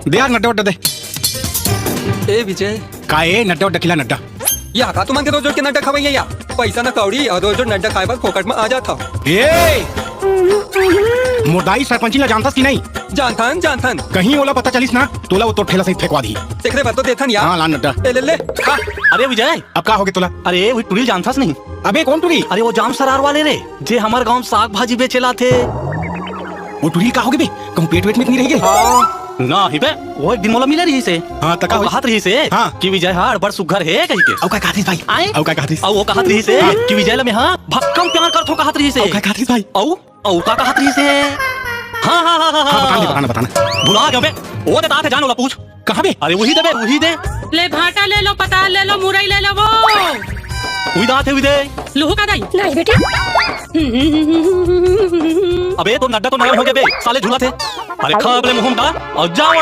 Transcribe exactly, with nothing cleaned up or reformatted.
दे यार, नड्डा वड्डा दे। ए विजय। का ए, नड्डा वड्डा खिला, नड्डा। या का तुमन के रोज रोज के नड्डा खवइया या? पैसा न कौड़ी अउ रोज रोज नड्डा खाए बर फोकट म आ जात हव। ए! मोर दाई सरपंची ला जानथस कि नहीं? जानथन, जानथन। कहीं ओला पता चलिस ना, तोला वो तोर ठेला सहित फेंकवा दिही। तेकरे बर तो देथन या। हाँ, लान नड्डा। ए, ले, ले, खा। अरे विजय। अब का होगे तोला? अरे, वो टुरी ल जानथस नहीं? अबे, कौन टुरी? अरे, वो जाम सरार वाले रे, जे हमर गांव म साग भाजी बेचे ल आथे। वो टुरी का होगे बे? कहूँ पेट वेट में तो नहीं रह गे? हाँ। ना ही बे, वो एक दिन मोला मिले रहिस हे। हाँ, त का अउ होइस? कहत रहिस हे हाँ। कि विजय हा अड़बड़ सुग्घर हे कहिके। अउ का कहत रहिस भाई? आए? अउ का कहत रहिस? अउ वो कहत रहिस हे हाँ। कि विजय ला मैं हा भक्कम प्यार करथों कहत रहिस हे। अउ का कहत रहिस भाई? अउ, अउ का कहत रहिस हे? हाँ, हाँ, हाँ, हाँ, हाँ, बताना, हाँ। बताना, बताना। भुला गेंव बे। वो दे तात हे, जान ओला पूछ। कहाँ बे? अरे, उही दे बे, उही दे। ले भांटा ले लो, पताल ले लो, मुरई ले लो वो। उही दे तात हे, उही दे। लुहू का दाई? नहीं बेटा। अबे, तोर नड्डा तो नरम होगे बे, साले झूलत हे। अरे, खा अब ले मुंह म डाल अउ जा वो